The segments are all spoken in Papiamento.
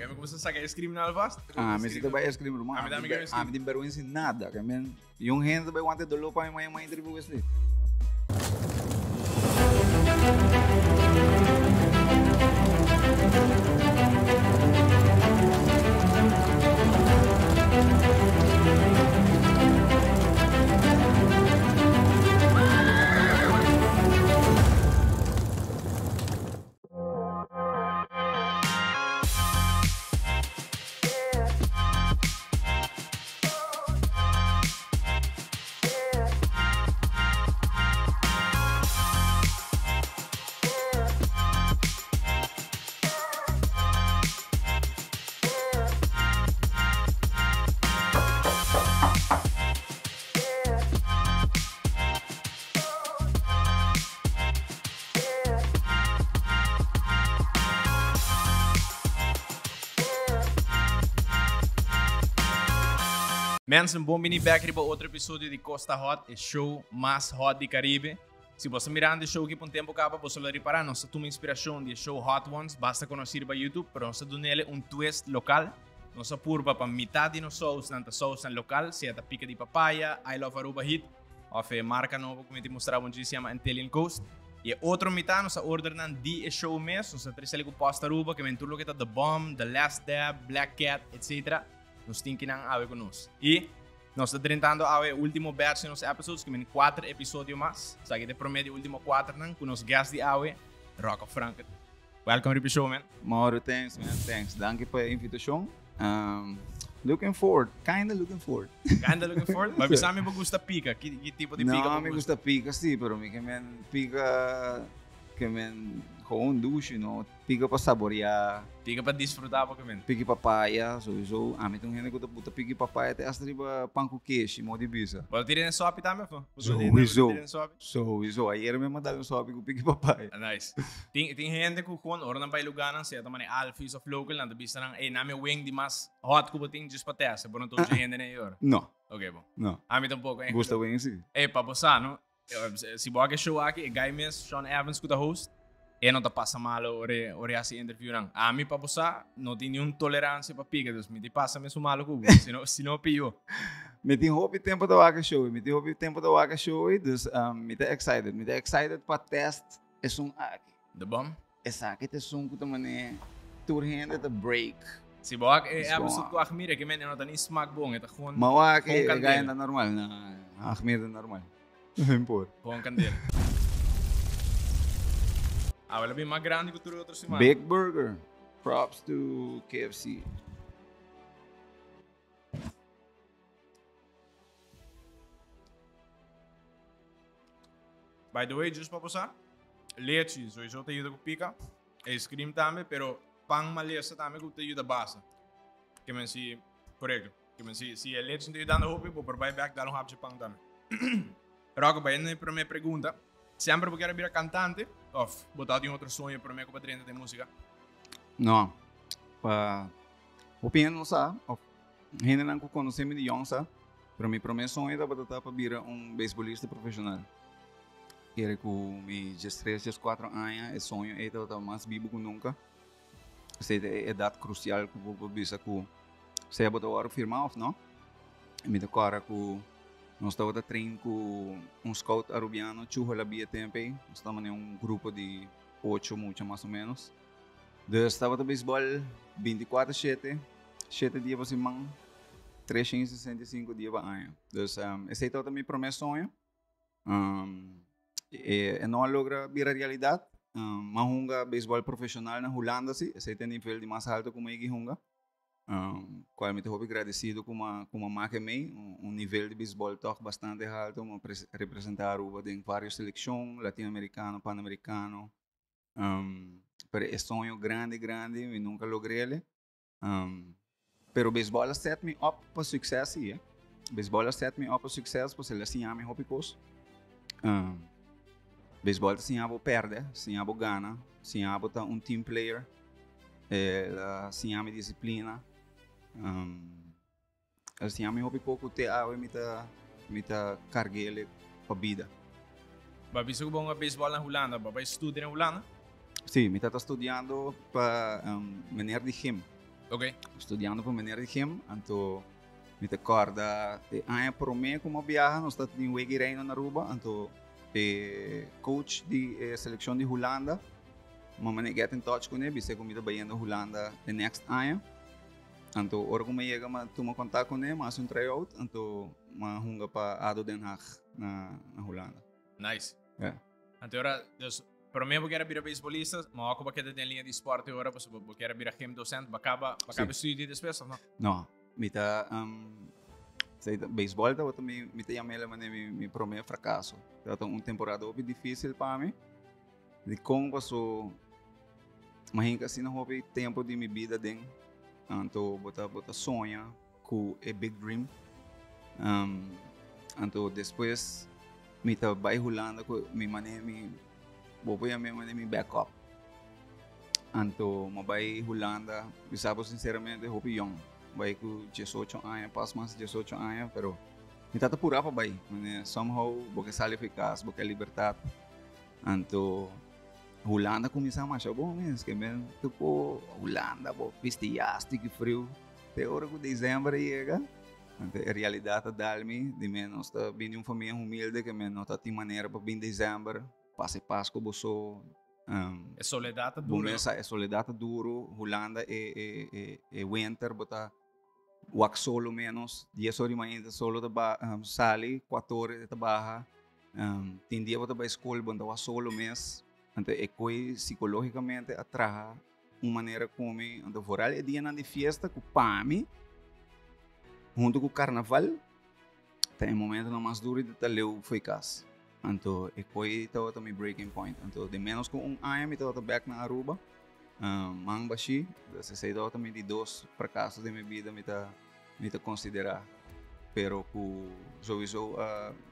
Oké, mi kuminsa saka ice cream alvast. Ah, mi si ta bai ice cream, ruman. Ah, mi tambe quiero ice cream. Ah, mi tin berwensa nada. Ke men, yung hende ta bai wanta e doló pa mi maña maña tribu wesli. Mensen, bon bini back riba otro episodio di Costa Hot, e show mas hot di Caribe. Si bo ta mirando e show aki pa un tempo caba, bo lo ripara, nos ta tuma inspiracion di e show Hot Ones, basta conoci riba YouTube, pero nos ta dunele un twist local. Nos a purba pa mitad di nos sausnan ta sausnan local, sea ta pica di papaya, I Love Aruba Heat, of e marca nobo cu mi tin mustra bo un dje se yama Antillian Coast. Y e otro mitad nos a order nan di e show mes, nos a trece cu Post Aruba, ke men tur loke ta The Bomb, The Last Dab, Black Cat, etc. Nos tin kinan awe cu nos. Y nos ta drentando awe e ultimo batch di nos episodes, ke men 4 episodio mas. Esaki ta e prome di e ultimo 4 nan cu nos guest di awe, Rocco Franken. Welcome riba e show, man. Mauro, thanks, man, thanks. Danki pa e invitacion. Looking forward, kinda looking forward. Kinda looking forward? Maar bisa mi bo gusta pika, ki, ki tipo di pika No, mi gusta pika si, pero mi ke men pika ke men gewoon douche, no? Pika pa saboreá. Pika pa disfrutá bo ke men. Piki papaya, sowieso. Ami ta un hende ku ta buta piki papaya te hasta riba pan ku keshi, modo di bisa. Bo ta tira den sopi tambe of no? Sowieso. Sowieso. Ayer mi a manda un sopi ku piki papaya. Nice. Tin, tin hende ku gewoon ora nan bai lugarnan, sea ta mane Alfie's of local, nan ta bisa nan, ey, nami e wing di mas hot ku bo tin just pa test. Bo no ta usa hende na e ora? No. Ok, bon. No. Ami tampoco. Gusta wing si. Ey, pa bo sa, no? Si bo a ke show aki, e guy mes, Sean Evans ku ta host, e no ta pasa malo ora e, ora e hasi interview nan. Ami pa bo sa, no tin niun tolerancia pa pika, dus mi tin pasa mesun malo ku bo, si no, si no pio. Mi tin hopi tempo ta wak e show, mi tin hopi tempo ta wak e show, dus mi ta excited, mi ta excited pa test esun aki. The bomb? Esaki ta esun ku ta mane tur hende ta break. Si bo wak e episode ku Agmir, e ke men e no ta ni smak bon, e ta gewoon, Ma wak gewoon e kandela. guy ta normal, no, Agmir ta normal. No por. Gewoon kandela. Awe lo bin mas grandi ku tur e otro siman. Big burger. Props to KFC. By the way, just pa bo sa, lechi sowieso ta yuda ku pika, ice cream tambe, pero pan malesa tambe ku ta yuda basa. Ke men si, korekto. Ke men si, si e lechi no ta yudando hopi, bo por bai bek dal un hapje pan tambe. Rocco, bayendo na e prome pregunta, semper bo kier a bira kantante of bo tabatin otro soño prome ku bo a drenta den musika? No, pa hopi hende no sa, of hendenan ku konosé mi di yòn sa, pero mi promé soño tabata ta pa bira un beisbolista profeshonal. Kere ku mi diestres, dieskuatro aña e soño ei tabata mas bibu ku nunka. Esei ta e edat krusial ku bo por bisa ku sea bo ta wòrdu firmá òf no. Mi ta kòrda ku nos tabata train ku un scout arubiano, Chuho Labia tempu ei. Nos tabata den un grupo di ocho mucha mas o ménos. Dus tabata beisbòl bintikuater shete, shete dia pa siman, 365 dia pa aña. Dus esei tabata mi promé soño. E no a logra bira realidat. M'a hunga beisbòl profeshonal na Hulanda si, esei ta e nivel di mas alto ku mi a yega hunga. Kual mi ta hopi gradesido ku m'a ku m'a make mei, un nivel di beisbòl tòg bastante alto, m'a representá Aruba den varios selekshon, latinoamerikano, panamerikano. Pero e soño grandi grandi mi nunka logr'el. Pero beisbòl a set mi up pa sukses sí, eh. Beisbòl a set mi up pa sukses pasobra el a siña mi hopi kos. Beisbòl ta siña bo pèrdè, siña bo gana, siña bo ta un team player, el a siña mi disiplina. El a siña mi hopi kos ku te awe mi ta mi ta karg'el pa bida. Bo a bisa ku bo hunga beisbòl na Hulanda, bo a bai studia na Hulanda? Sí, mi ta ta studiando pa meneer di gym. Studiando pa meneer di gym, anto mi ta kòrda e aña promé ku mi a biaha, nos tabata tin Wega Reino na Aruba, anto e coach di e selekshon di Hulanda, mi mane get in touch kuné, bis'é ku mi ta bayendo Hulanda e next aña. Anto ora ku mi a yega mi a tuma kontak kuné, mi a hasi un tryout, anto mi a hunga pa ADO Den Haag na Hulanda. Nice. Yeah. Anto ora, dus, promé bo kier a bira beisbolista, ma oko bo keda den linea di sport e ora, pasobra bo kier a bira gym docent, bo kaba, bo kaba studia despues of no? No, mi ta, um, sei ta, beisbol tabata mi, mi ta yam'el manera mi, mi promé fracaso. Tabata un temporada hopi difícil pa mi. Dikon paso mi a hinka asina hopi tempo di mi bida den, anto bo ta, bo ta soña ku e big dream. Um, anto despues mi ta bai Hulanda ku mi mane mi, bo por yam'é mane mi backup. Anto mi a bai Hulanda, mi sa bo sinceramente hopi yong, bai ku diesocho aña, pas mas diesocho aña, pero mi ta ta purá pa bai, mane somehow bo ke sali for e kas, bo ke libertat. Anto Hulanda kuminsá masha bon mes, ke men tuko Hulanda bo bisti jas tiki friu. Te ora ku december a yega, anto e realidat a dal mi, di men nos ta bin di un famia humilde ke men no ta tin manera pa bin december, pasa e Pasco bo so. E soledat ta duro. Bo mes sa e soledat ta duro, Hulanda e e winter bo ta wak solo menos, dies ora di mainta solo ta ba sali, kuater ora e ta baha. Tin dia bo ta bai skol bo no ta wak solo mes, anto e koe psikologikamente a traha un manera ku mi, anto vooral e dianan di fiesta ku pa mi huntu ku karnaval ta e momentonan mas duru di ta leu fo'i kas. Anto e koe tabata mi breaking point. Anto den menos ku un aña mi tabata bek na Aruba, man bashí, dus esei tabata mi di dos frakaso den mi bida mi ta mi ta konsiderá, pero ku souiso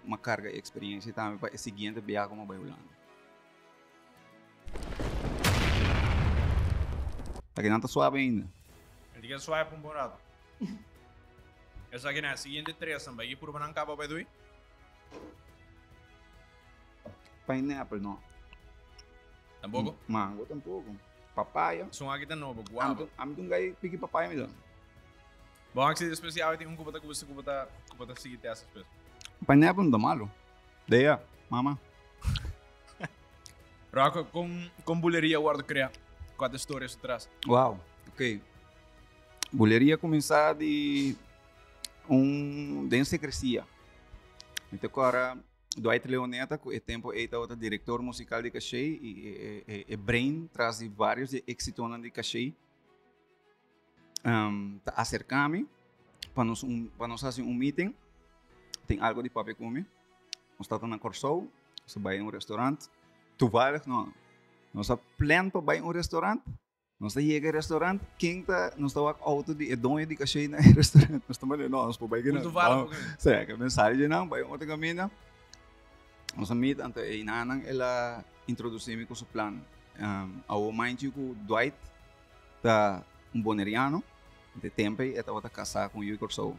mi a karga e eksperiencia tambe pa e siguiente biaha ku mi a bai Hulanda. Ta ki nan ta suave ainda. El di ke suave pa un bon rato. Esaki nan e siguiente tres nan bai ki purba nan kaba bai dui. Pineapple no. Tampoco? Mango tampoco. Papaya. Esun aki ta nobo, guava. Ami ta un gai piki papaya mi ta. Bon, aki si despues di awe tin un ku bo ta gusta ku bo ta ku bo ta sigui test despues. Pineapple no ta malo. Dea, mama. Rocco, con con Buleria wordo crea? Cua ta e storia su tras? Wow, ok. Buleria cuminsa di un den secrecia. Mi ta cora Dwight Leoneta cu e tempo ey tabata director musical di Caché y e brain tras di varios di e exitonan di Caché ta acerca mi pa nos un pa nos haci un meeting. Tin algo di papia cu mi. Nos tabata na Corsou, nos a bay un restaurant. Toevallig no, nos a plan pa bay un restaurant. Nos ta yega e restaurant, ken ta, nos ta wak auto di e doño di caché na e restaurant. Nos ta manda, no, nos por bai kinan. Punto vale porque. Sí, que men sali di nan, bai otro camina. Nos a meet, anto e inanan el a introduci mi cu su plan. Um, awo mind you cu Dwight ta un boneriano, de tempo e tabata casá cu un yu Corsou.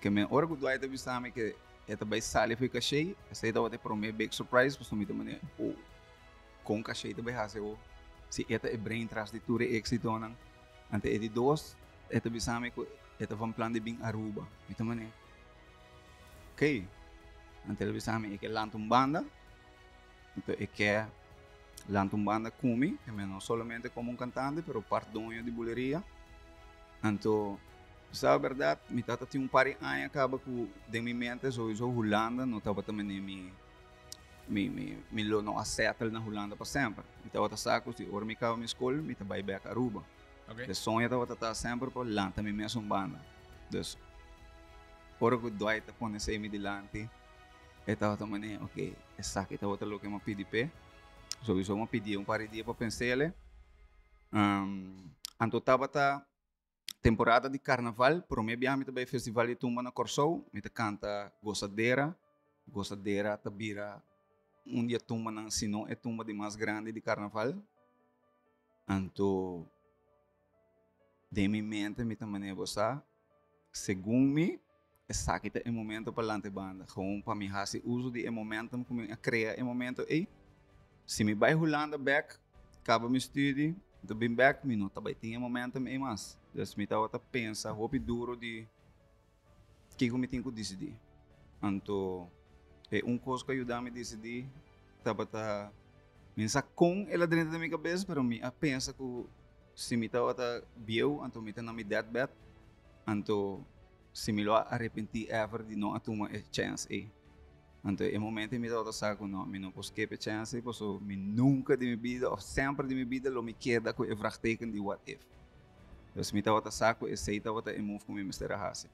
Que men ora cu Dwight a bisa mi que e ta bai sali for e caché, esei tabata e prome big surprise, pasobra mi ta manda, oh. Kon Caché ta bai hasi awo si e ta e brain tras di tur e éksitonan? Ante e di dos e ta bisa mi ku e ta van plan di bin Aruba. Mi ta manera, ok. Ante el a bisa mi e ke lanta un banda, anto e ke lanta un banda ku mi, e no solamente komo un kantante pero part doño di buleria. Anto, sa bèrdat mi tata tin un par di aña kaba ku den mi mente souiso Hulanda no tabata mene mi. Mi, mi, mi lo no a settle na Hulanda pa semper. Mi tabata sa ku si ora mi kaba mi skol, mi ta bai bek Aruba. Okay. E soño tabata ta semper pa lanta mi mes un banda. Dus, ora ku Dwight a pone esei mi dilanti, e tabata manera, ok, esaki tabata loke mi a pidi p'e. Souiso mi a pidié un par di dia pa pens'el. Um, anto tabata Temporada di karnaval, promé biaha mi ta bai festival di tumba na Kòrsou, mi ta kanta Gozadera. Gozadera ta bira un di e tumbanan, si no e tumba di mas grandi di karnaval. Anto den mi mente mi ta manera bo sa, segun mi esaki ta e momento pa lanta e banda. Gewoon pa mi hasi uso di e momentum ku mi a krea e momento ei. Si mi bai Hulanda bèk, kaba mi studi. Mi ta bin bek, mi no ta bai tin e momentum ei mas. Dus mi tabata pensa hopi duro di kiko mi tin ku disidí. Anto e un kos ku a yuda mi disidí tabata, mi no sa kon el a drenta den mi kabes, pero mi a pensa ku si mi tabata bieu, anto mi ta na mi deathbed, anto si mi lo a arepentí ever di no a tuma e chèns ei. Anto e momento mi tabata sa ku no, mi no por skip e chèns ei, pasobra mi nunka di mi bida òf semper di mi bida lo mi keda ku e vraagteken di what if. Dus mi tabata sa ku esei tabata e move ku mi mester a hasi.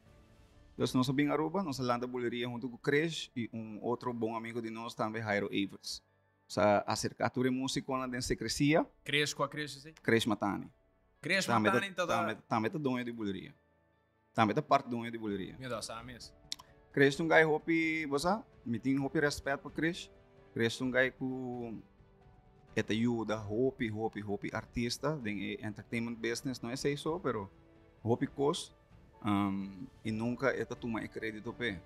Dus nos a bin Aruba, nos a lanta buleria huntu ku Krish i un otro bon amigo di nos tambe, Jairo Everts. Nos a aserká tur e músikonan den sekresia. Krish, kua Krish esei? Krish Matani. Krish Matani ta ta. Tambe ta doño di buleria. Tambe ta part doño di buleria. Mi ta sa mes. Krish ta un guy hopi, bo sa, mi tin hopi rèspèt pa Krish. Krish ta un guy ku e ta yuda hopi, hopi, hopi artista den e entertainment business. No esei so, pero hopi kos. I nunka e ta tuma e kredito p'e.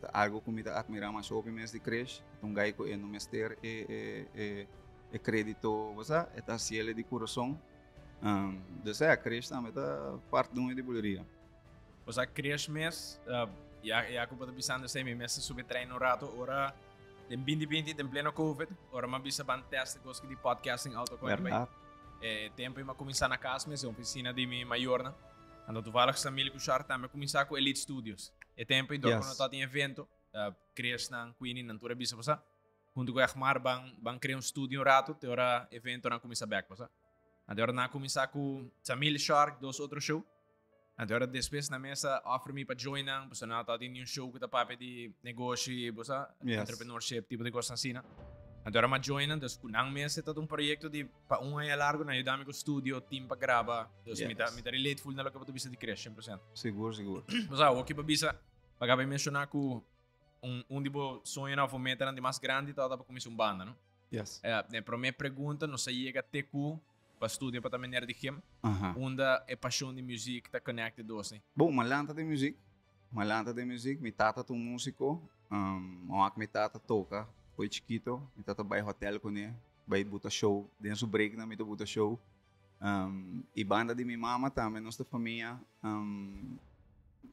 Ta algo ku mi ta atmirá masha hopi mes di Krish. Ta un guy ku e no mester e kredito, bo sa, e ta hasiel di kurason. Dus ya, Krish tambe ta part duño di buleria. Bo sa Krish mes, ya ya ku bo ta bisando esei mi mes ta subi trein un rato ora den binti binti den pleno covid ora mi a bisa ban test e kos di podcasting auto koe bai. E tempo ei mi a kuminsá na kas mes den ofisina di mi mayornan. Anto toevallig Samil ku Shar tambe a kuminsá ku Elite Studios. E tempo ei dor ku no tabatin evento, Krishnan, Queenie nan tur a bisa bo sa. Huntu ku Egmar ban ban krea un studio un ratu te ora eventonan kuminsá bèk bo sa. Anto ora nan a kuminsá ku Samil, Shark, dos otro show. Anto ora despues nan mes a offer mi pa join nan, pasobra nan a tabatin un show ku ta papia di negoshi, bo sa, entrepreneurship, tipo di kosnan asina. Anto ora mi a join nan, dus ku nan mes e tabata un proyekto di pa un aña largu nan a yuda mi ku studio, team pa graba. Dus mi ta mi ta relate full na loke bo ta bisa di Krish, 100%. Sigur, sigur. Bo sa, awor ki bo bisa, bo a kaba di menshoná ku un un di bo soñonan of bo metanan di mas grandi tabata pa kuminsá un banda, no? Yes. E promé pregunta nos a yega te ku pa studia pa ta meneer di gym. Unda e pashon di muzik ta connect e dos ni? Bon, mi a lanta den muzik. Mi a lanta den muzik. Mi tata ta un músiko. Mi wak mi tata toka fo'i chikito. Mi tata bai hotel kuné, bai buta show. Den su breaknan mi ta buta show. I banda di mi mama tambe nos ta famia.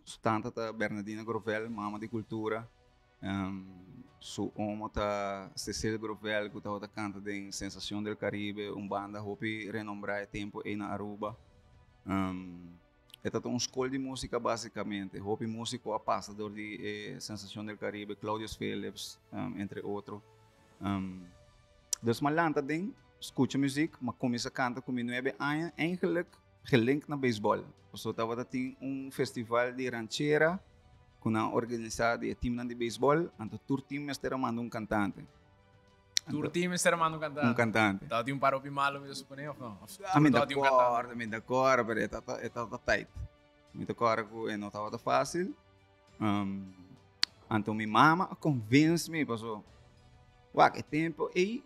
Su tanta ta Bernadina Grovel, mama di kultura. Su omo ta Cecil Grovel ku tabata kanta den Sensacion del Caribe, un banda hopi renombrá e tempu ei na Aruba. E tabata un skol di músika básikamente. Hopi músiko a pasa dor di e Sensacion del Caribe, Claudius Philips, entre otro. Dus m'a lanta den skucha muzik, m'a kuminsá kanta ku mi nuebe aña, eigenlijk gelink na beisbòl. Pasobra tabata tin un festival di ranchera ku nan a organisá di e timnan di beisbòl, anto tur tim mester a manda un kantante. Tur tim mester a manda un kantante? Un kantante. Tabatin un par hopi malo mi ta suponé òf no? Òf tur tabatin un kantante? Mi ta kòrda, pero e tabata e tabata tight. Mi ta kòrda ku e no tabata fásil. Anto mi mama a konvens mi paso wak e tempu ei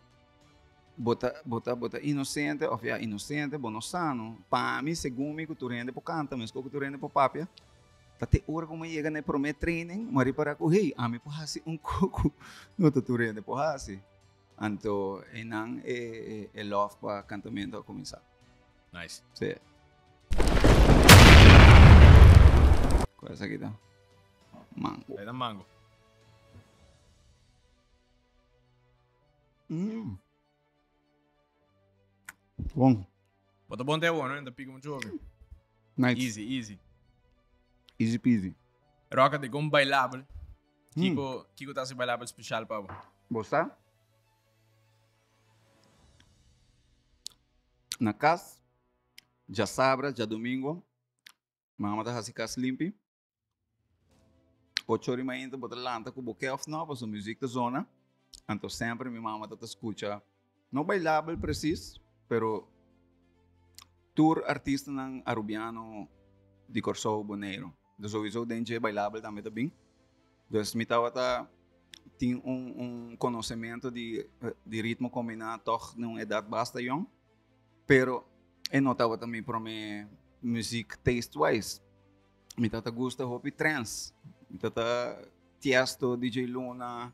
bo ta bo ta bo ta inosente of ya inosente bo no sa no. Pa mi segun mi ku tur hende por kanta meskos ku tur hende por papia ta te ora ku mi yega na e prome training mi a ripara ku hey ami por hasi un kos ku no ta tur hende por hasi. Anto einan e e love pa kantamentu a kuminsá. Nice. Sí. Cuál es aquí ta? Mango. Ahí ta mango. Bon. Bota bon te bueno, no pica mucho hopi. Nice. Easy, easy. Easy peasy. Roca de con bailable. Kiko, kiko ta haci bailable special pa bo? Bo sa? Na cas, djasabra, djadomingo, mama ta haci cas limpi. Ocho ora y mainta bo ta lanta cu bo ke of no, pasobra muziek ta zona. Anto semper mi mama ta ta scucha, no bailabel precies, pero tur artistanan Arubiano di Corsou, Boneiro. Dus sowieso den dje bailabel tambe ta bin. Dus mi tabata tin un, un conocemento di, di ritmo combina toch na un edad basta jong. Pero e no tabata mi prome muziek taste wise. Mi tata gusta hopi trance. Mi tata Tiesto, DJ Luna.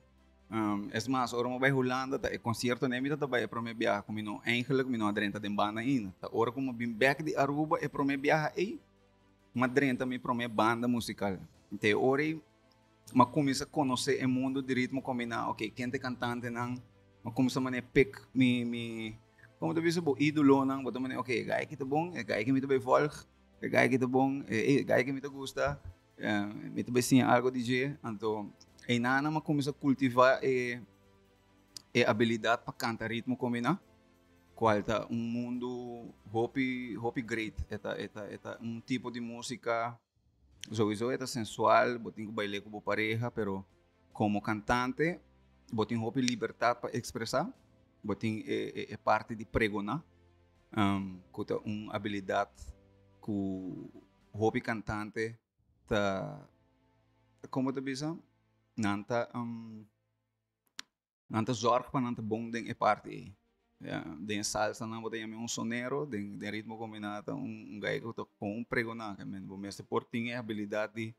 Es mas, ora mi bai Hulanda ta e concierto ne mi ta bai e prome biaha ku mi no eigenlijk mi no a drenta den banda ainda. Ta ora ku mi bin bek di Aruba e prome biaha ei, mi a drenta mi prome banda musical. Te e ora ei mi a kuminsa konosé e mundo di ritmo kombiná, ok, ken ta e kantantenan, mi a kuminsa manera pik mi mi komo ta bisa bo idolonan, bo ta manera ok e guy aki ta bon, e guy aki mi ta bai volg, e guy aki ta bon, e guy aki mi ta gusta. Mi ta bai siña algo di dje, anto einan mi a kuminsá kultivá e e abilidat pa kanta ritmo kombiná, kual ta un mundu hopi hopi great. E ta e ta e ta un tipo di músika souiso e ta sensual, bo tin ku bail'é ku bo pareha, pero komo kantante bo tin hopi libertat pa ekspresá, bo tin e e e parti di pregoná, ku ta un abilidat ku Hopi cantante ta, como ta bisa? Nan ta, nan ta zorg pa nan ta bon den e parti ei. Ja, den e salsa nan bo ta yama un sonero, den den ritmo combina ta un guy cu ta con un pregona, bo mester por tin e habilidad di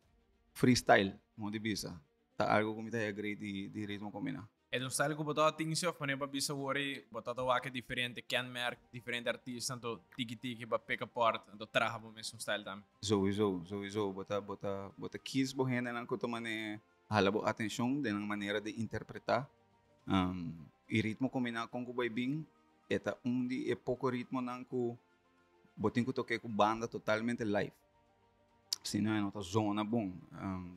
freestyle, como di bisa. Ta algo cu mi ta haya great di ritmo combina. E ta un style ku bo ta tin si of manera pa bisa wor ei bo ta ta wak e diferente kenmerk, diferente artista anto tiki tiki bo a pick apart anto traha bo mesun style tambe. Souiso, souiso bo ta bo ta bo ta kies bo hendenan ku ta mane hala bo atenshon den nan manera di interpreta i ritmo kombiná kon ku bai bin e ta un di e poko ritmonan ku bo tin ku toke ku banda totalmente live. Si no e no ta zona bon.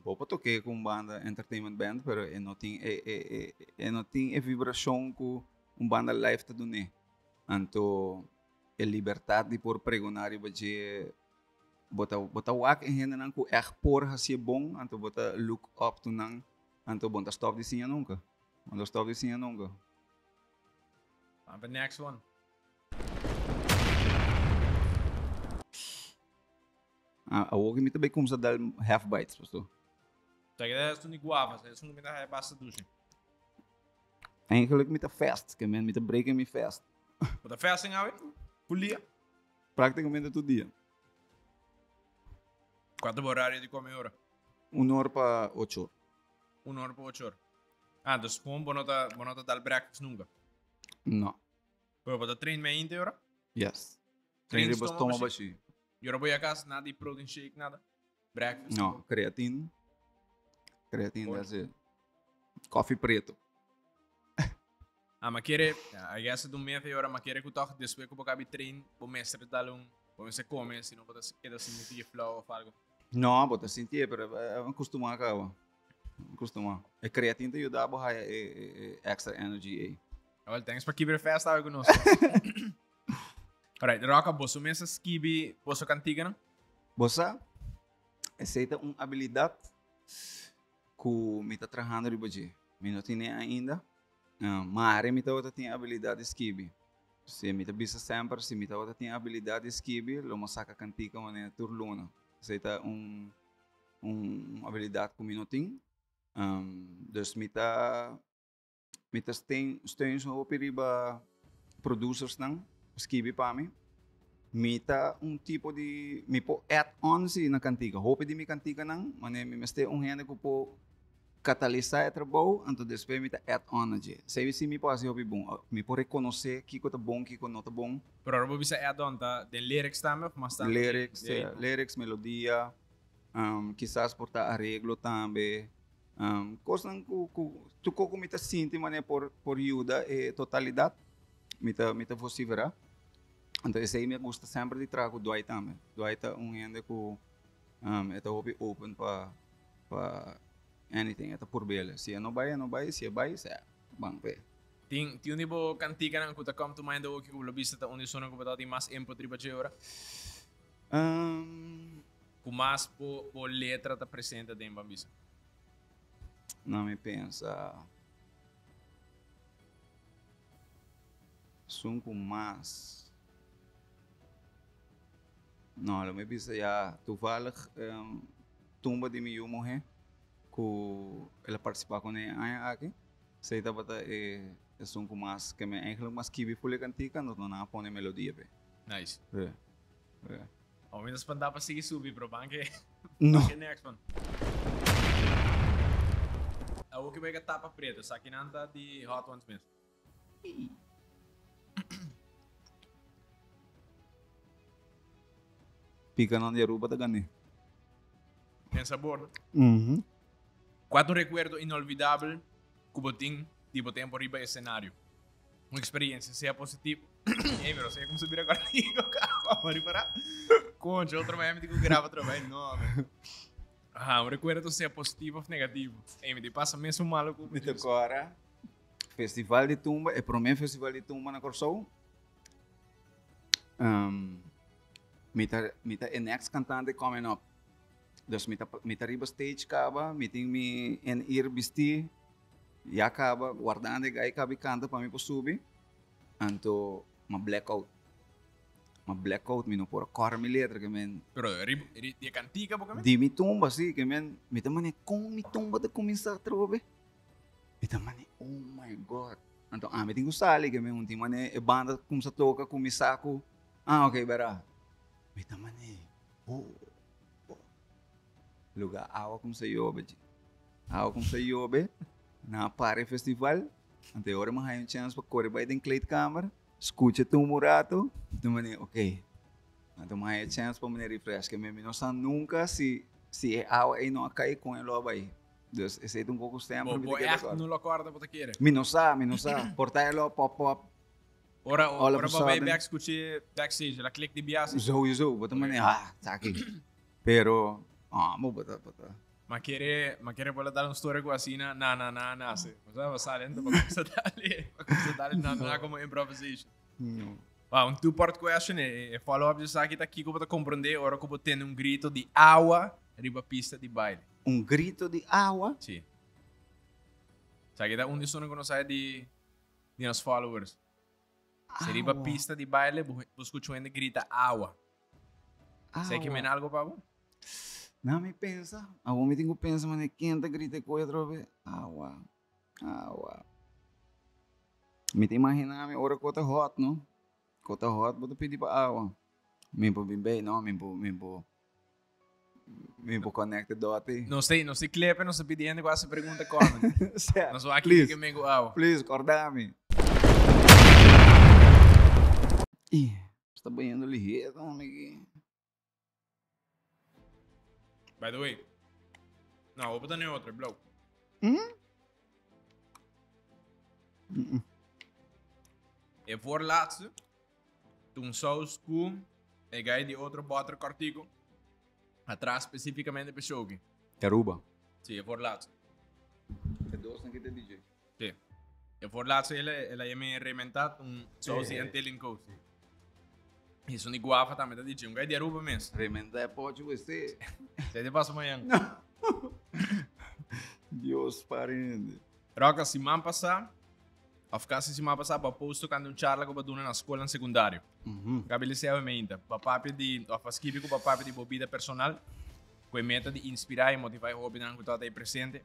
Bo por toke ku un banda entertainment band pero e no tin e e e e no tin e vibrashon ku un banda live ta dun'é. Anto e libertat di por pregoná riba dje bo ta bo ta wak e hendenan ku ègt por hasié bon anto bo ta look up to nan anto bo no ta stòp di siña nunka. Bo no ta stòp di siña nunka. Ban pa next one. Awor ki mi ta bay kumsa dal half bites, pasto. Ta keda esun di guavas, esun ku mi ta haya basta dushi. Eigenlijk mi ta fast, ke men mi ta breken mi fast. Bo ta fasting awe? Full dia? Praktikamente tur dia. Kua ta bo horario di kome ora? Un or pa ocho or. Un or pa ocho or. Ah, dus gewoon bo no ta, bo no ta dal breakfast nunca? No. Pero bo ta train meinte ora? Yes. Train riba stoma bashi. Yo no voy a casa nada di protein shake, nada. Breakfast. No, creatine. Creatine, that's it. Coffee preto. Ah, ma quiere, I guess het un mes ora, ma quiere ku toch después ku bo kabi train, bo mester dal un, bo mester come, si no bo ta keda sinti je flow of algo. No, bo ta sinti, pero eh, acostuma caba. Acostuma. E creatine te yuda bo haya e, e, e extra energy ei. Well, thanks pa keep it fast awe ku nos. Alright, Rocka, boso mes a skibi boso kantiganan? Bo sa, esei ta un abilidat ku mi ta trahando riba dje. Mi no tine ainda. Mare mi tabata tin abilidat di skibi. Si mi ta bisa semper, si mi tabata tin abilidat di skibi, lo mi a saka kantika manera tur luna. Esei ta un un abilidat ku mi no tin. Dus mi ta Mi ta steun su hopi riba producersnan skibi pa mi. Mi ta un tipo di, mi por add on si na kantika. Hopi di mi kantikanan, manera mi mester un hende ku por katalisa e trabou, anto despues mi ta add on na dje. Esei si mi por hasi hopi bon. Mi por rekonosé kiko ta bon, kiko no ta bon. Pero ora bo bisa add on ta den lyrics tambe of mas tantu? Lyrics, lyrics, melodia, kisas por ta areglo tambe. Kosnan ku ku tur kos ku mi ta sinti manera por por yuda e totalidat mi ta mi ta vosiferá. Anto esei mi a gusta semper di traha ku Dwight tambe. Dwight ta un hende ku e ta hopi open pa pa anything, e ta purb'el. Si e no bai e no bai, si e bai sea ban p'e. Tin tin un di bo kantikanan ku ta come to mind awoki ku bo lo bisa ta un di esunnan ku bo tabatin mas input riba dje ora? Ku mas bo bo letra ta presente aden ban bisa? Na mi pensa esun ku mas no lo mi bisa ya toevallig tumba di mi yu muhe ku el a participa ku ne aña aki esei tabata e esun ku mas ke mi eigenlijk mas skibi ful e kantika nos no nan a pone melodia p'e. Nice. Sí. Oh, mi ta spantá pa sigui subi, pero ban ke No. ban ke next one. Awo ki bai ka tapa preto, sa ki nan ta di Hot Ones mes. Pika nan di Aruba ta gane. Den sabor. Mm -hmm. Kua ta un rekuerdo inolvidabel ku bo tin di bo tempu riba escenario? Un experiencia, sea positivo. Ey, pero sea como se bira contigo, cabrón. Para. Concho, otro vez me digo graba otra vez. No, man. Ajá, un recuerdo sea positivo of negativo. Ey, me te pasa mes un malo ku. Mi ta kora Festival di Tumba, e promé Festival di Tumba na Kòrsou. Um, mi ta, mi ta e next cantante coming up. Dus mi ta, mi ta riba stage kaba, mi tin mi in-ear bistí, ya kaba, wardando e guy kabi kanta pa mi por subi. Anto, m'a blackout. M'a blackout, mi no por a kòrda mi letra ke men. Pero riba, di e kantika bo ke men? Di mi tumba, si, ke men, mi ta manera kon mi tumba ta kuminsá atrobe? Mi ta mane, oh my God. Anto ami tin ku sali ke mi un tin mane e banda kumsa toka ku mi saku. Ah, ok, bera. Mi ta mane, oh, oh. Lugar awa kumsa yobe, chi. Awa kumsa yobe, nan a para e festival. Anto e ora mi haya un chance pa kore bai den kleedkamer, skucha tumba un rato. Mi ta mane, ok. Anto mi haya chance pa mane refresh. Ke mi no sa nunka si si e awa ei no a kai kon e lo a bai. Dus esei ta un poco semper mi ta keda kòrda. Bo echt no lo kòrda bo ta kere? Mi no sa, mi no sa. Por ta e lo pop pop. Ora, ora bo bai bek skuch'é backstage, el a klik di biasi? Sowieso, bo ta manera, ah, esaki. Pero, ah, bo ta, bo ta. Ma kere, ma kere por a dal un story ku asina, na na na nase. Bo sa, bo sali anto pa kumsa dal, pa kumsa dal na na komo improvisation. No. Wow, un two part question, e follow up di esaki ta kiko bo ta komprondé ora ku bo tende un grito di awa riba pista di baile? Un grito di awa? Sí. Sa ki ta un di esunnan ku nos haya di di nos followers. Si riba pista di baile bo bo skucha un hende grita awa. Sa ki mena algo pa bo? Na mi pensa. Awor mi tin ku pensa manera ken ta grita e koe atrobe. Awa. Awa. Mi ta imagina mi ora ku ta hot no. Ku ta hot bo ta pidi pa awa. Mi por bin bei no, mi por mi por Mi por connect the dot ei. Nos te, nos te klepe, nos ta pidi hende ku hasi pregunta comment. Sea, Nos wak please, kiko men ku awa. Please, korda mi. Ih, sta bayendo lihe tambe aki. By the way, no, opa ta ne otro, blauw. Mm? Mm -mm. E voorlaatste, Tun saus ku e gai di otro boter kortiku. Atras spesifikamente pa shoki. Aruba. Si, e voorlaatste. E dos nan ki ta DJ. Si. E voorlaatste el el a yama rementá un saus di Antillian Coast. Y esun di guava tambe ta DJ. Un gai di Aruba mes. Rementá e pochi wc. Esei te pasa mañan. Dios pariente. Roca, siman pasá Of casi siman pasá bo a post tocante un charla cu bo a duna na scolnan secundario. Gabi Liceo e meinta. Bo a papia di, of a skibi cu bo a papia di bo bida personal cu e meta di inspira y motiva e hobennan cu tabata ey presente.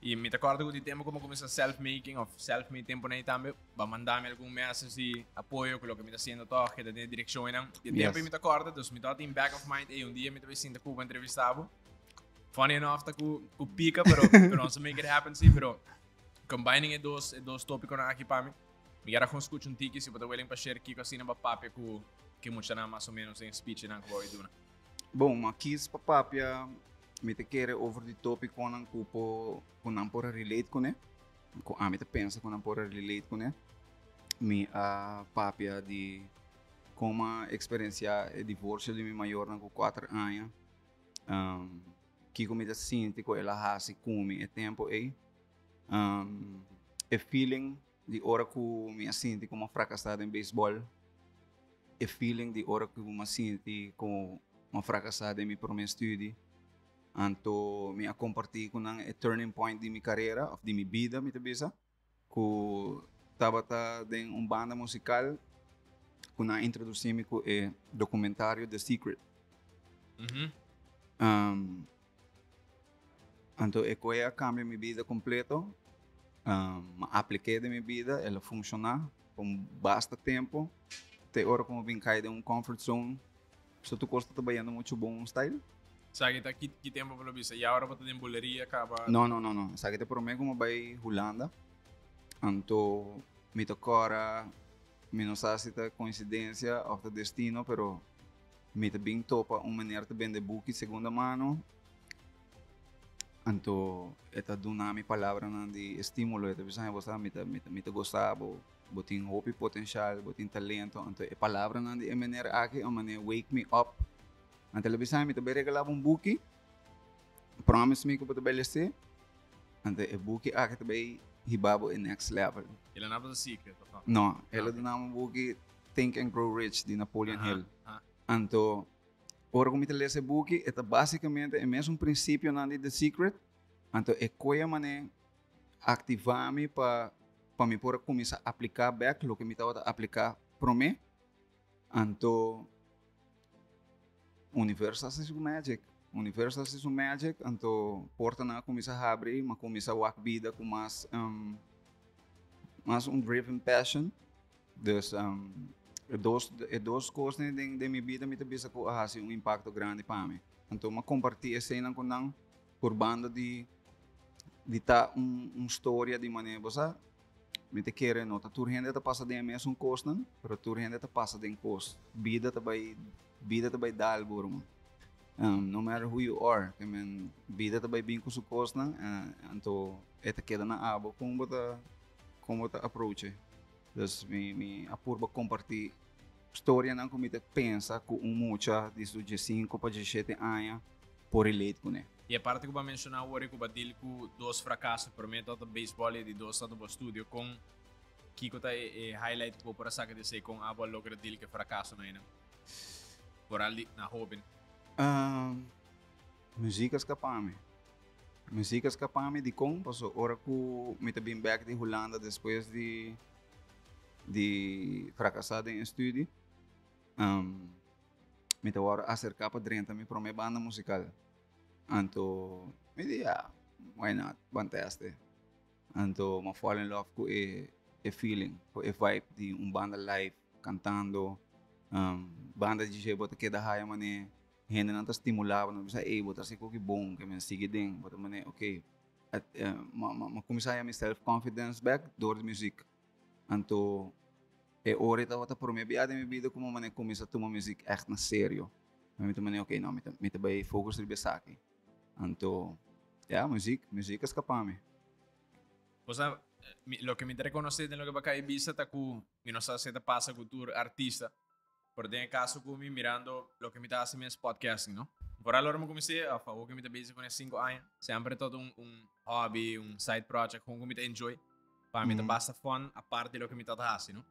Y mi ta corda cu di tempo cu mi a cuminsa self-making of self-made tempo ney tambe, bo a manda mi algun message di apoyo cu loke mi ta haciendo toch, keda den e direccion eynan. Di e tempo ey mi ta corda, dus mi tabata in back of mind, ey un dia mi ta bay sinta cu bo entrevista bo. Funny enough ta cu cu pica, pero pero nos a make it happen si, pero Combining e dos e dos topiconan aki pa mi. Mi kier a gewoon scucha un tiki si bo ta willing pa share kiko asina bo a papia ku ke muchanan mas o menos den speechnan ku bo a bai duna. Bon, ma kis pa papia mi ta kere over di topiconan ku por ku nan por a relate kuné, ku ami ta pensa ku nan por a relate kuné. Mi a papia di kon a eksperensiá e divorsio di mi mayornan ku kuater aña. Kiko mi ta sinti ku el a hasi ku mi e tempu ei. E feeling di ora ku mi a sinti ku mi a frakasá den beisbòl. E feeling di ora ku mi a sinti ku mi a frakasá den mi promé studi. Anto mi a kompartí ku nan e turning point di mi karera òf di mi bida mi ta bisa. Ku tabata den un banda musikal ku nan a introdusí mi ku e dokumentario The Secret. Anto e koe a kambia mi bida kompleto. Mi a aplik'é den mi bida, el a funshoná pa un basta tempu. Te ora ku mi bin kai den un comfort zone, so tur kos ta bayendo muchu bon style. Esaki ta ki, ki tempo bo lo bisa? Y ahora bo ta den buleria caba? No, no, no, no. Esaki ta prome ku mi bai Hulanda. Anto mi ta kora, mi no sa si ta coincidencia of ta destino, pero mi ta bin topa un meneer ta bende buki segunda mano. Anto e ta duna mi palabranan di estimulo. E ta bisa, bo sa, mi ta, mi ta, mi ta gosta bo. Bo tin hopi potencial, bo tin talento. Anto e palabranan di e meneer aki, a manera wake me up. Anto el a bisa mi, mi ta bai regala bo un buki. Promise mi ku bo ta bai lese. Anto e buki aki ta bai hiba bo e next level. El a naba The Secret, of no? No, el a duna mi un buki Think and Grow Rich di Napoleon Hill. Anto, ora ku mi ta lesa e buki, e ta basikamente e mesun prinsipionan di The Secret. Anto e koe manera aktivá mi pa pa mi por a kuminsá apliká bèk loke mi tabata apliká promé. Anto universo a hasi su magic. Universo a hasi su magic, anto portanan a kuminsá habri, mi a kuminsá wak bida ku mas mas un driven passion. Dus e dos e dos kosnan den den mi bida mi ta bisa ku a hasi un impakto grandi pa mi. Anto mi a kompartí eseinan ku nan por banda di di ta un un storia di manera bo sa mi ta kere no ta tur hende ta pasa den e mesun kosnan pero tur hende ta pasa den kos bida ta bai bida ta bai dal bo ruman no matter who you are ke men bida ta bai bin ku su kosnan anto e ta keda na abo kon bo ta kon bo ta approach e dus mi mi a purba komparti storianan ku mi ta pensa ku un mucha di su diesinku pa diesshete aña por relate kuné. I e parti ku bo a menshoná awor ku bo a deal ku dos frakaso, promé tabata beisbòl i di dos tabata bo studio, kon kiko ta e highlight ku bo por a saka di esei? Kon abo a logra deal ku e frakasonan einan? Foral di na hóben. Muzik a skapa mi. Muzik a skapa mi dikon? Pasobra ora ku mi ta bin bèk di Hulanda despues di di frakasá den e studi, mi ta wòrdu aserká pa drenta mi promé banda musikal. Anto mi di ya, why not, ban tèst e. Anto mi a fall in love ku e e feeling, ku e vibe di un banda live kantando. Banda di dje bo ta keda haya manera hendenan ta stimulá bo, nan ta bisa ey bo ta hasi koki bon, ke men sigui den, bo ta manera ok. Mi a kuminsá haña mi self confidence bèk dor di muzik. Anto e ora ei tabata promé bia den mi bida ku mi a kuminsá tuma muzik ègt na serio. Mi ta manera ok no mi ta mi ta bai focus riba esaki. Anto ya muzik muzik a skapa mi. Bo sa loke mi ta rekonosé den loke bo a kai bisa ta ku mi no sa si ta pasa ku tur artista. Pero den e caso cu mi mirando loke mi ta haci mes podcasting, no? Vooral ora mi cuminse, of awor cu mi ta bezig con e cinco aña, semper e tot un, un hobby, un side project, gewoon cu mi ta enjoy. Pa mi ta basta fun, aparte di loke mi ta haci, no?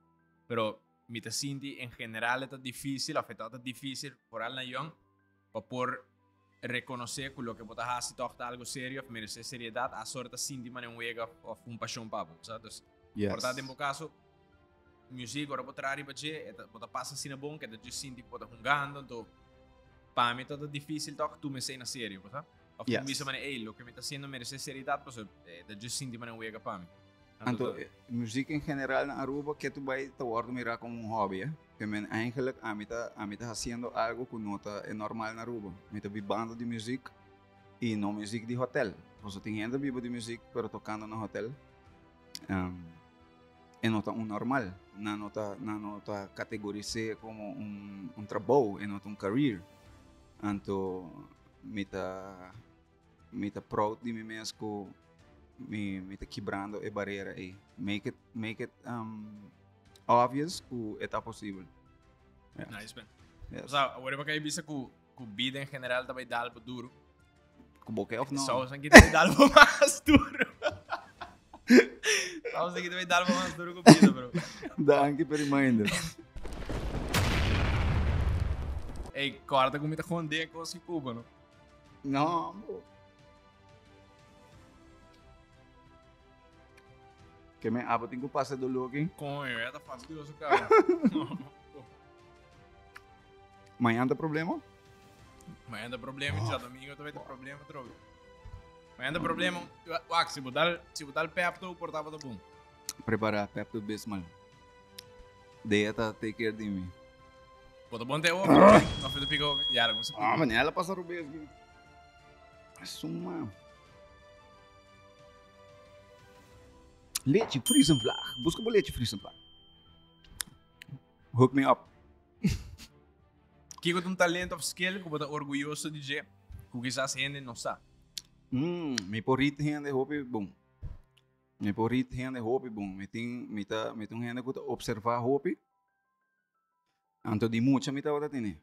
Pero mi ta sinti en general e ta dificil, of e ta dificil, vooral na young, pa por reconoce cu loke bo ta haci toch ta algo serio, of merece seriedad, a sort ta sinti manera un wega of un pasion pa bo, sa? Dus, por ta den bo caso, Music ora bo traha riba dje, e ta, bo ta pasa asina bon ke ta dje sinti ku bo ta hungando, anto pa mi ta difícil tok tuma esei na serio, bo sa? Of yes. bisa mane, ey, loke mi ta haciendo merece seriedad, paso e ta dje sinti mane un wega pa mi. Anto, music en general na Aruba ke tu bai ta wordo mira como un hobby, eh? Ke men eigenlijk ami ta, ami ta haciendo algo ku no ta e normal na Aruba. Mi ta bibando di music y no music di hotel. Paso tin hende biba di music pero tocando na hotel. Um, e no ta un normal. Nan no ta, nan no ta categoris'é como un, un trabou, e no ta un career. Anto mi ta, mi ta proud di mi mes cu mi, mi ta kibrando e barera ei. Make it, make it um, obvious cu e ta posibel. Yeah. Nice, man. Yes. Osea, awor pa bisa cu, cu bida en general ta bay dal bo duro. Ku bo ke of no? Saus aki ta bay dal bo mas duro. Saus aki ta bay dal bo mas duro ku bida, bro. Danki pa reminder. Ey, korta ku mi ta gewoon den kos ki Cuba, no? No, bro. Ke men abo tin ku pasa dolor aki? Coño, ya ta fastidioso kaba. Mañana ta problema? Mañana ta problema, oh. domingo tambe ta problema trobe. Mañana ta problema, wak, si botal, si botal Pepto, por taba ta bom. Prepara Pepto Bismol. Dea ta take care di mi. Bota bom te off, no fito pico, ya, Ah, mañana pasa rubes. Suma. Lechi Friesenvlag. Busca bo lechi Friesenvlag. Hook me up. Kiko ta un talento of skill ku bo ta orguyoso di dje ku kisas hende no sa? Mi por rit hende hopi bon. Mi por rit hende hopi bon. Mi tin, mi ta, mi ta un hende ku ta observa hopi. Anto di mucha mi tabata tene.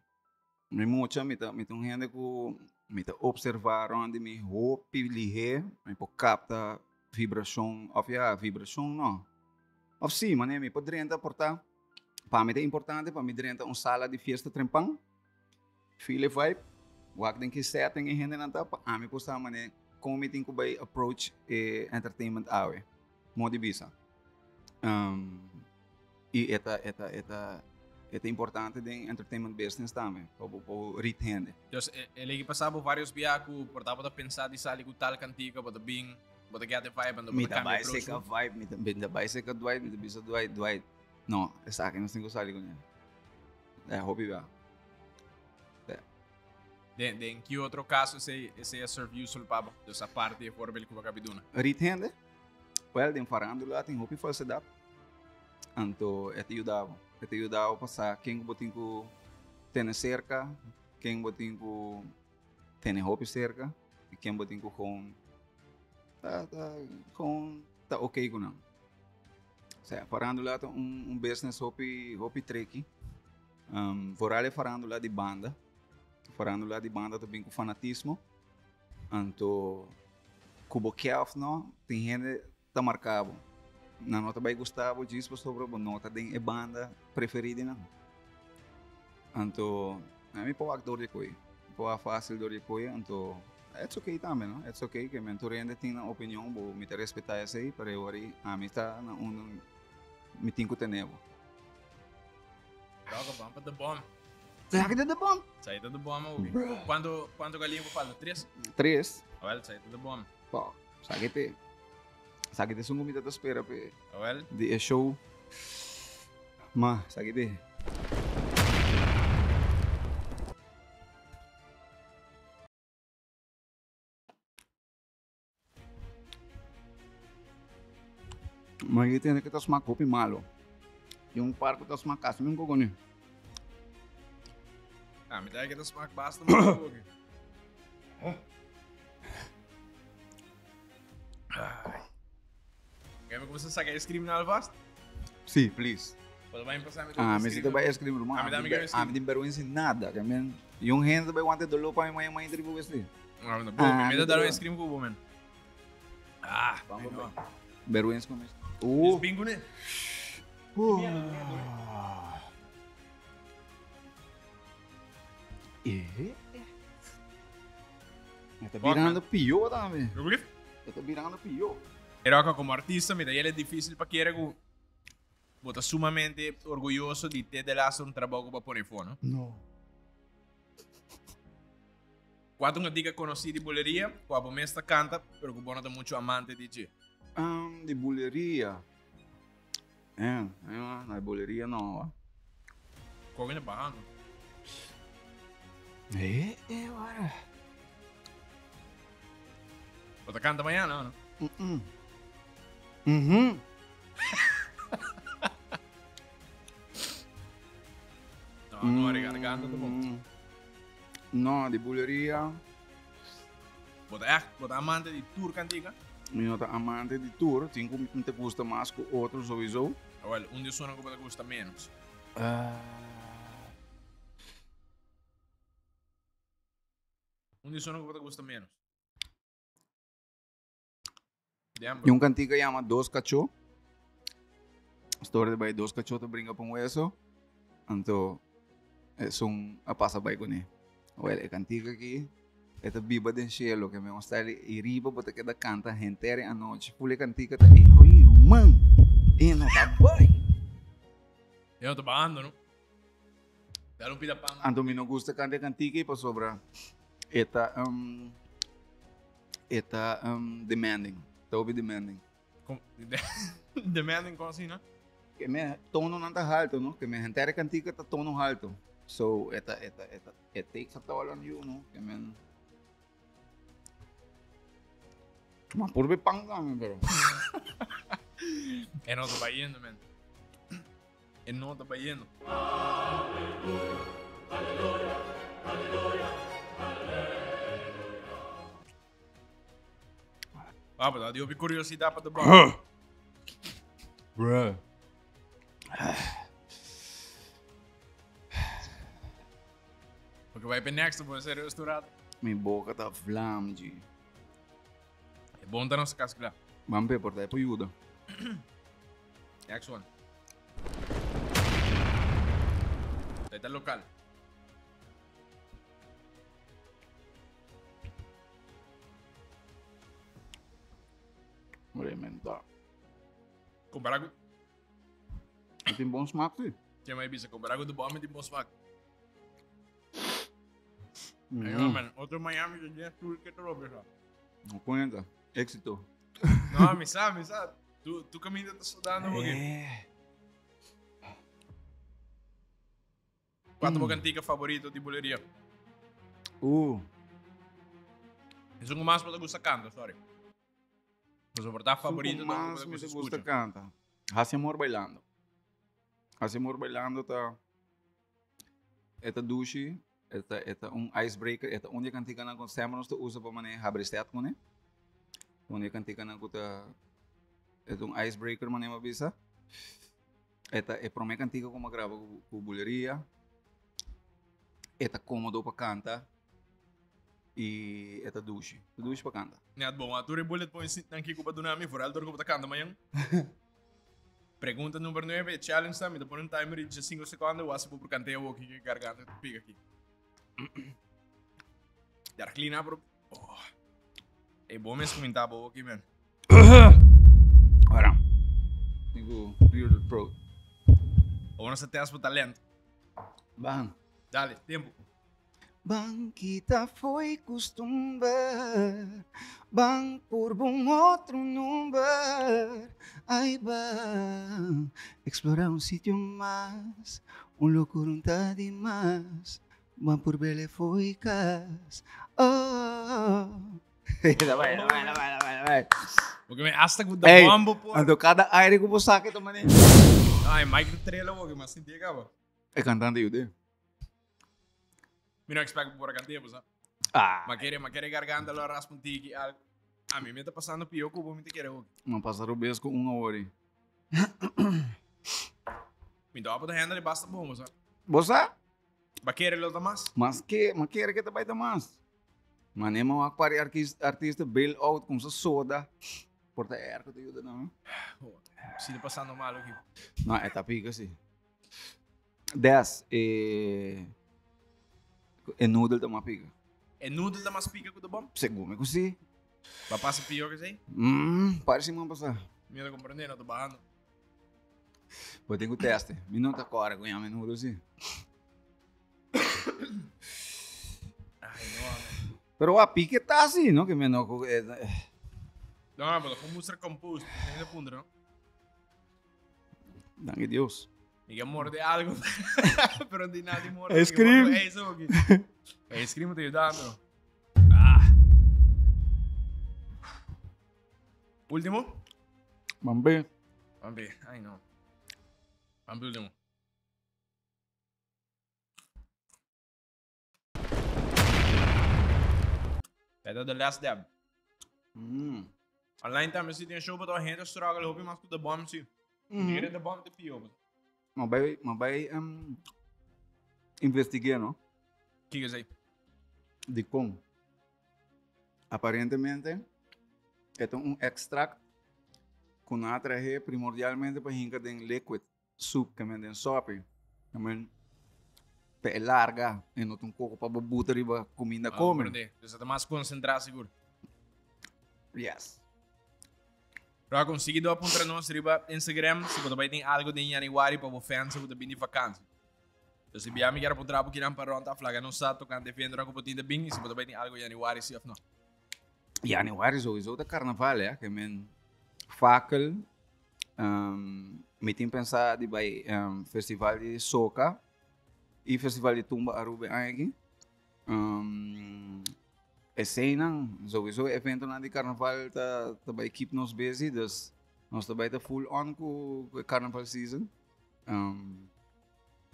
Mi mucha mi ta, mi ta un hende ku mi ta observa rond di mi hopi lihé. Mi por kapta vibrashon, of ya, vibrashon no. Of si, manera mi por drenta por ta. Pa mi ta importante pa mi drenta un sala di fiesta trempan, feel e vibe, wak den ki setting e hendenan ta, pa ami por sa manera kon mi tin ku bai approach e entertainment awe. Modo di bisa. Um, i e ta, e ta, e ta, e ta importante den entertainment business tambe, pa bo por read hende. Dus e, e legi pasa bo varios bia ku por ta bo ta pensa di sali ku tal kantika, bo ta bin, bo ta get e vibe, anto bo Mi ta ta kambia bai approach. seka vibe, mi ta, mi ta bai seka Dwight, mi ta bisa Dwight, Dwight, No, esaki nos tin ku sali kuné. E hopi bia. Den, den ki otro kaso esei, esei a serve useful pa bo? Dus aparte di e voorbeeld ku bo a kabi duna. Rit hende? Wel, den farándula tin hopi falsedad. Anto e ta yuda bo. E ta yuda bo pa sa ken ku bo tin ku tene serka, ken bo tin ku tene hopi serka i ken bo tin ku gewoon ta, ta, gewoon ta oké ku nan. Sea, farándula ta un, un business hopi, hopi tricky. Um, vooral e farándula di banda. Farándula di banda ta bin ku fanatismo. Anto, ku bo ke of no, tin hende ta marka bo. Nan no ta bai gusta bo djis pasobra bo no ta den e banda preferí di nan. Anto, mi por wak dor di koe. Mi por wak fácil dor di koe, anto it's okay tambe, no? It's okay ke men tur hende tin nan opinion, bo mi ta respetá esei, pero e ora ei ami ta na unda mi tin ku tene bo. Loco, ban pa The Bomb. Será que ta The Bomb? Sai ta The Bomb, obi. Cuánto, cuánto galinha ku falta? Tres? Tres. Awel, sai ta The Bomb. Bo, sa ke te. Sa ke te sun ku mi ta ta spera pe. Awel. Di e show. Ma, sa ke te. Ma yo tiene que ta smak hopi malo. Y un par ku ta smak casi mi un ni. Ah, mi ta que ta smak basta malo. Kaya mi kumsa saca ice cream na alvast? Sí, please. Pero vai empezar mi Ah, mi si te bai ice cream, ruman. Ah, mi ta mi ice cream. Ah, mi tin vergüenza nada. Que men, y un gente bai wante dolor pa mi mãe mãe tribu vesti. Ah, mi ta mi ta dar ice cream ku men. Ah, vamos no. Vergüenza con esto. Bingo ne. Eh. E ta birando pió tambe. Alsjeblieft. E ta birando pió. Pero como artista mi ta yele difícil pa kere ku bo ta sumamente orguyoso di te de laatste un trabou ku bo a pone for, no? No. Kua ta un cantica konosí di buleria ku abo mes ta kanta pero ku bo no ta muchu amante di dje? Um, di buleria. Eh, eh, na buleria no. Kua viene bajando? Eh, eh, wara. Bo ta canta mañana, no? Mm -mm. Mm -hmm. No, no, Ricardo, canta te bom. No, di buleria. Bo ta echt, bo ta amante di tur cantica? Mi no ta amante di tur, tin cu mi ta gusta mas cu otro sowieso. Awel, un di esunnan cu bo ta gusta menos? Un di esunnan cu bo ta gusta menos? Y un cantica llama Dos Cachó. Story de bai dos cachó ta brinca pa un hueso. Anto esun a pasa bai kuné. Wel, e cantica aki e ta biba den cielo, ke mi style i riba bo ta keda canta henter e anochi. Ful e cantica ta e hoi ruman, e no ta bai. E no ta bahando, no? Dale un pida pan. Anto mi no gusta canta e cantica i pasobra e ta um, E ta um, demanding. Ta hopi demanding. Com, demanding con asina? Que me tono nan ta alto, no? Que me henter cantica ta tono alto. So, eta, eta, eta, it takes a toll on you, no? Que men... Ma purbe pan tambe, pero. E no ta bayendo, man. E no ta bayendo. Ah, pero di hopi curiosidad pa de bom. Bruh. Porque vai pe next, bo ser restaurado. Mi boca ta vlam, G. E bon ta nos cas kla. Ban pe por ta e yuda. Next one. Eta local. Rementa. Compara cu... Tin bon smaak, si. Tin mai bisa, compara cu de bom, tin bon smaak. Mm. Man, otro Miami de dia tour que te lo bisa. No cuenta. Éxito. No, mi sa, mi sa. Tu, tu camino te sudando un poquito. Eh. Cuatro mm. cantica favorito di buleria? Es un más te gusta canta, sorry. Pues soportar favorito más me gusta canta. Hace amor bailando. Hace amor bailando ta Eta dushi, eta eta un icebreaker, eta un di kantikanan ku semper nos ta usa pa manera habri stet kuné. Un di kantikanan ku ta e ta un icebreaker manera mi a bisa. E ta e promé kantika ku mi a graba ku Buleria. E ta kómodo pa kanta i e ta dushi. Ta dushi pa kanta. Net bon, a tur e bullet points nan kiko pa duna mi, vooral dor ku bo ta kanta mañan. Pregunta number 9, e challenge ta, mi ta pone un timer di 5 seconden, wasi bo por cante awo ki garganta te pica aki. Dar clean up, oh. E bo mes comenta bo aki, man. Ora. Tengo clear the throat. Awor nos ta test bo talento. Bang. Dale, tempo. Ban kita fo'i kustumber Ban purba un otro number Ai ban eksplorá un sitio mas Un lokurun ta dimas Ban purb'el fo'i kas Oh Ta bai, ta bai, ta bai, ta bai, ta bai. Porque me hasta ku da bombo por. Anto kada aire ku bo saka ta manera. Ai, Mike ta trela bo, mas sinti e kaba. E kantante yude. Mi no expect por acá tiempo, sa. Ah. Ma kere, ma kere garganta lo raspa un tiki algo. A mi me ta pasando pio cubo mi te kere ook. Ma pasa robes cu un awori. Mi ta op de handle basta bom, sa. Bo sa? Ba kere lo ta mas? Mas ke, ma kere ke ta bai ta mas. Ma ne ma wak pari artista bail out cum sa soda. Por ta erco te yuda no. Si ta pasando malo aquí. No, e ta pica si. Des, e e noodle ta mas pica. E noodle ta mas pica ku de bom? Segun mi ku si. Ba pasa pior ke esei? Mm, parece man pasa. Mi no ta comprende, no ta bahando. Bo tin ku teste. Mi no ta kore ku yama noodle si. Ay, no, man. Pero a pique ta si, no? Ke mi no ku eh. No, pero kon mustra compost, no puntra, no? Danki Dios. Mi ke morde algo, pero di nada di morde. Ice cream. Ey, eso aquí. Ice cream te ayudando. Ah. Último? Mambe. Mambe, ay no. Mambe último. That the last dab. Online tambe si tin show but gente struggle hopi mas ku the bomb si. Mm. The bomb te pio. Ma bai, ma bai um, investigué, no? Kiko sei? Di kon. Aparentemente, e ta un extract ku nan a trahe primordialmente pa hinka den liquid. Soup ke men den sopi. Ke men ta e larga e no ta un koko pa bo buta riba kuminda Ah, kome. comprende. Dus ta mas konsentrá sigur. Yes. Roa konsigi do apuntra nos riba Instagram si bo ta bai tin algo den januari pa bo fans ku ta bin di vakansi. Dus si bia mi kier apuntra bo kinan pa rond aflaga nos sa tokante evento ku bo tin ta bin i si bo ta bai tin algo januari si of no. Januari sowieso ta karnaval ya ke men fakel Um, mi tin pensá di bai um, festival di soca i festival di tumba Aruba e aña aki. Um, Eseinan, sowieso eventonan di carnaval ta ta bay keep nos busy, dus nos ta bay ta full on cu e carnaval season. Um,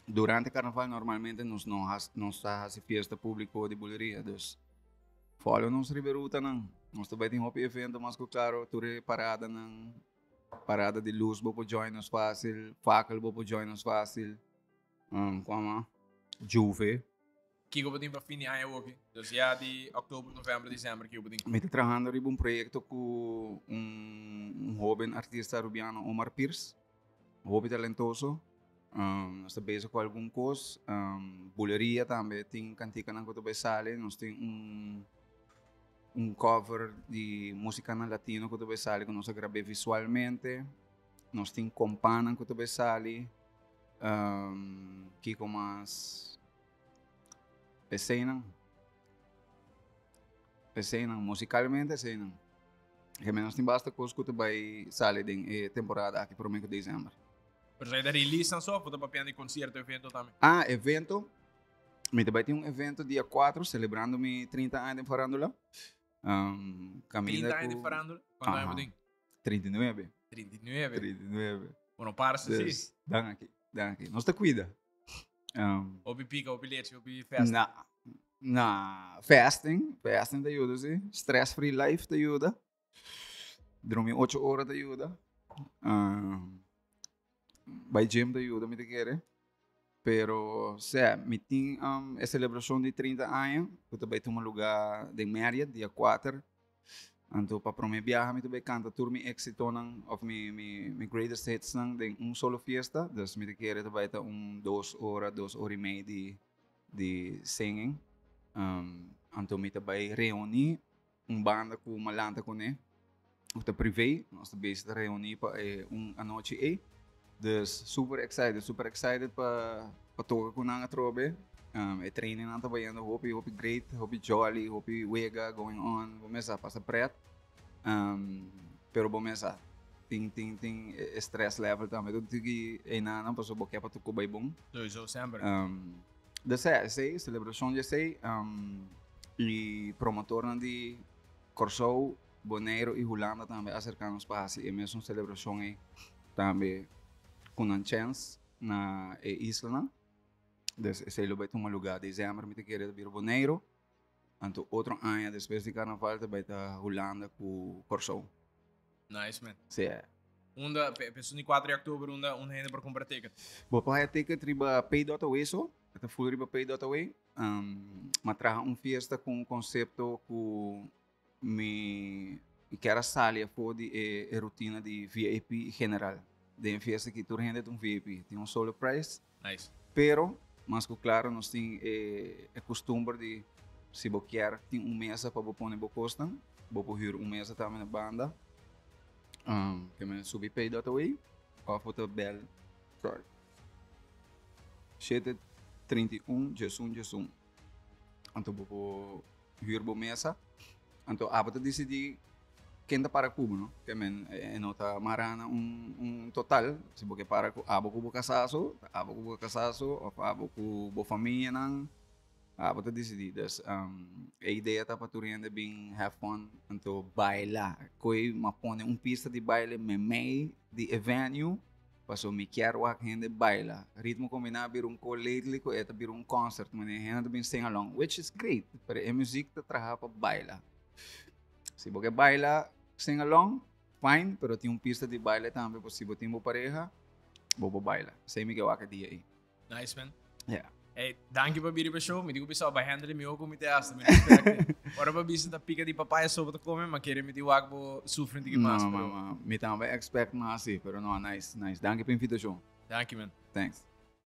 durante carnaval normalmente nos no has, nos ta haci fiesta publico di buleria, dus follow nos riba e rutanan. Nos ta bay tin hopi evento mas cu claro, tur e paradanan, parada di luz bo por join nos facil, fakkel bo por join nos facil, um, cua mas? Juve. Kiko bo tin pa fin di aña awoki? Dus ya di oktober, november, december kiko bo tin? Mi ta trahando riba un proyecto cu un hoben artista arubiano, Omar Pierce. Hopi talentoso. Um, nos ta bezig cu algun cos. Um, buleria tambe tin canticanan cu ta bay sali. Nos tin un, un cover di musicanan latino cu ta bay sali cu nos a grab'é visualmente. Nos tin companan cu ta bay sali. Um, kiko mas? Eseinan. Eseinan, musicalmente eseinan. Ke menos tin basta cos cu ta bay sali den e temporada aki prome cu december. Pero esei ta release nan so of bo ta papia di concierto, evento tambe? Ah, evento. Mi ta bay tin un evento dia 4 celebrando mi 30 aña den farandula. Um, caminda 30 aña di farandula? Cuanto aña bo tin? 39. 39. 39. Bueno, parce si. Dus, dan aki, dan aki. Nos ta cuida. Um, hopi pica, hopi leche, hopi festa. Na, na, fasting, fasting te ayuda, sí. Stress free life te ayuda. Drumi 8 horas te ayuda. Um, by gym te ayuda, mi te quiere. Pero, sea, mi tin um, e celebración di 30 años, que te bai tuma lugar den Marriott, dia 4. Anto pa prome biaha mi ta bay canta tur mi exitonan of mi mi mi greatest hitsnan den un solo fiesta. Dus mi ta kere ta bay ta un dos ora, dos ora y mei di di singing. Um, anto mi ta bay reuni un banda cu Malanta cune, cu ta privé. Nos ta bezig ta reuni pa e un anochi ey. Dus super excited, super excited pa pa toca cu nan atrobe. Um, e training nan ta bayendo hopi, hopi great, hopi jolly, hopi wega going on. Bo mesa pasa pret. Um, pero bo mesa tin tin tin e stress level tambe tu tiki einanan paso bo ke pa tuko bay bon. Sowieso semper. Um, dus ja, esey, celebracion di esey. Um, y promotornan di Kòrsou, Boneiru y Hulanda tambe a acerca nos pa haci e mesun celebracion ey tambe cu nan chens na e islanan. Dus esey lo bay tuma lugar december mi ta kere ta bira Boneiru. Anto otro aña despues di carnaval ta bay ta Hulanda cu Kòrsou. Nice man. Sí. Unda, pe esun di 4 di october, unda un hende por compra ticket? Bo por haya ticket riba pay.away so. E ta full riba pay.away. Um, ma traha un fiesta cu un concepto cu mi kier a sali afo di e, e rutina di VIP general. Den fiesta aki tur hende ta un VIP, tin un solo prijs. Nice. Pero, mas cu claro, nos tin e, e costumber di si bo kier tin un mesa pa bo pone bo cosnan, bo por huur un mesa tambe na banda. Um, ke men subi pay.away of bo ta bel, sorry. 7 31 11 11. Anto bo por huur bo mesa. Anto abo ta disidí ken ta para ku bo, no? Ke men e no ta mará na un un total. Si bo ke para ku abo ku bo kasá so, ta abo ku bo kasá so òf abo ku bo famianan. Abo ta disidí. Dus e idea ta pa tur hende bin have fun anto baila. Koe m'a pone un pista di baile meimei di e venue. Paso mi kier wak hende baila. Ritmo Kombiná a bira un ko lately ku e ta bira un concert manera hende ta bin sing along, which is great, pero e muziek ta traha pa baila. Si bo ke baila sing along, fine, pero tin un pista di baile tambe pa si bo tin bo pareha, bo por baila. Esei mi ke wak e dia ei. Nice man. Yeah. Hey, danki pa biri pa show. Mi digo bisa ba handle mi oco mi te hasta. Mi respect. Ora pa bisa ta pica di papaya sopa ta come, ma kere mi di wak bo sufri un tiki mas. No, pero... ma, mi tambe expect mas si, pero no, nice, nice. Danki pa invitacion. Danki man. Thanks.